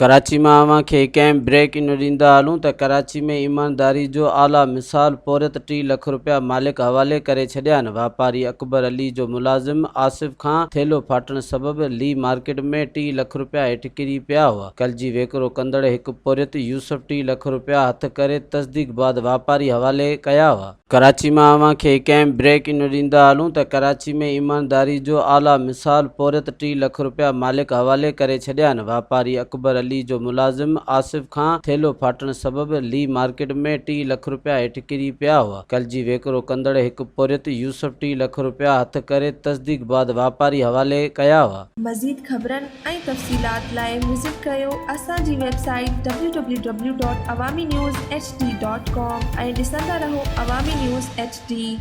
ڪراچي مان اوهان کي هڪ اهم بريڪ ان ڏيندا هلون ته ڪراچي ۾ ايمانداري جو اعليٰ مثال پورهيت ٽي لک رپيا مالڪ حوالي ڪري ڇڏيا آهن واپاري اڪبر علي جو ملازم آصف کان ٿيلهو ڦاٽڻ سبب لي مارڪيٽ ۾ ٽي لک رپيا هيٺ ڪري پيا هئا ڪلجي ويڪرو ڪندڙ هڪ پورهيت يوسف ٽي لک رپيا هٿ ڪري تصديق بعد واپاري حوالي ڪيا هئا. ڪراچي مان اوهان کي هڪ اهم بريڪ ان ڏيندا هلون ته ڪراچي ۾ ايمانداري جو اعليٰ مثال پورهيت ٽي لک رپيا مالڪ حوالي ڪري ڇڏيا آهن واپاري اڪبر علي جو ملازم آصف کان ٿيلهو ڦاٽڻ سبب لي مارڪيٽ ۾ ٽي لک رپيا هيٺ ڪري پيا هئا ڪلجي ويڪرو ڪندڙ هڪ پورهيت يوسف ٽي لک رپيا هٿ ڪري تصديق بعد واپاري حوالي ڪيا هئا. مزيد خبرن ۽ تفصيلات لاء وزٽ ڪريو اسان جي website W W W dot Awami news H D dot com ۽ ڏسندا رهو عوامي نيوز ايڇ ڊي.